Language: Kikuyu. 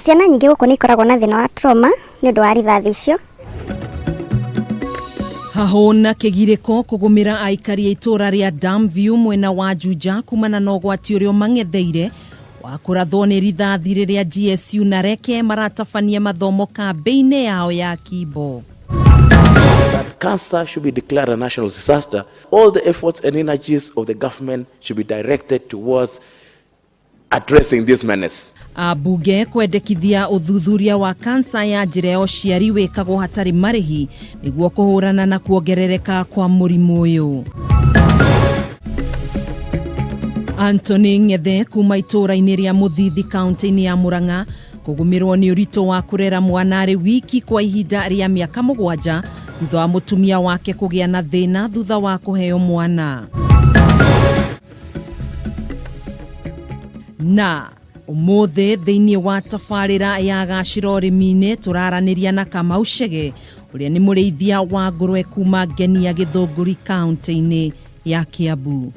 Ciana nyingĩ gũkũ nĩ ikoragwo na thĩna wa trauma nĩ ũndũ wa rithathi icio. Hahũ na kĩgirĩko kũgũmĩra aikari a itũũra rĩa Damview mwena wa Juja kumana na ũgwati ũrĩa ũmang'etheire wa kũrathwo nĩ rithathi rĩrĩa GSU na Reke maratabania mathomo kambĩ-inĩ yao ya Kimbo. That cancer should be declared a national disaster. All the efforts and energies of the government should be directed towards addressing this menace. Ambunge kwendekithia ũthuthuria wa kansa ya njĩra ya ũciari wĩkagwo hatarĩ marĩhi nĩguo kũhũrana na kuongerereka kwa mũrimũ ũyũ. Anthony Ng'ethe kuma itũũra-inĩ rĩa Mũthithi kaunti-inĩ ya Murang'a kũgũmĩrwo nĩ ũritũ wa kũrera mwana arĩ wiki kwa ihinda rĩa mĩaka mũgwanja thutha wa mũtumia wake kũgĩa na thĩna thutha wa kũheo mwana. Na ũmũthĩ thĩinĩ wa tabarĩra ya gacĩra ũrĩmi-inĩ tũraranĩria na Kamau Chege ũrĩa nĩ mũrĩithia wa ngũrwe kuma Ngenia Gĩthũngũri kaunti-inĩ ya Kiambu.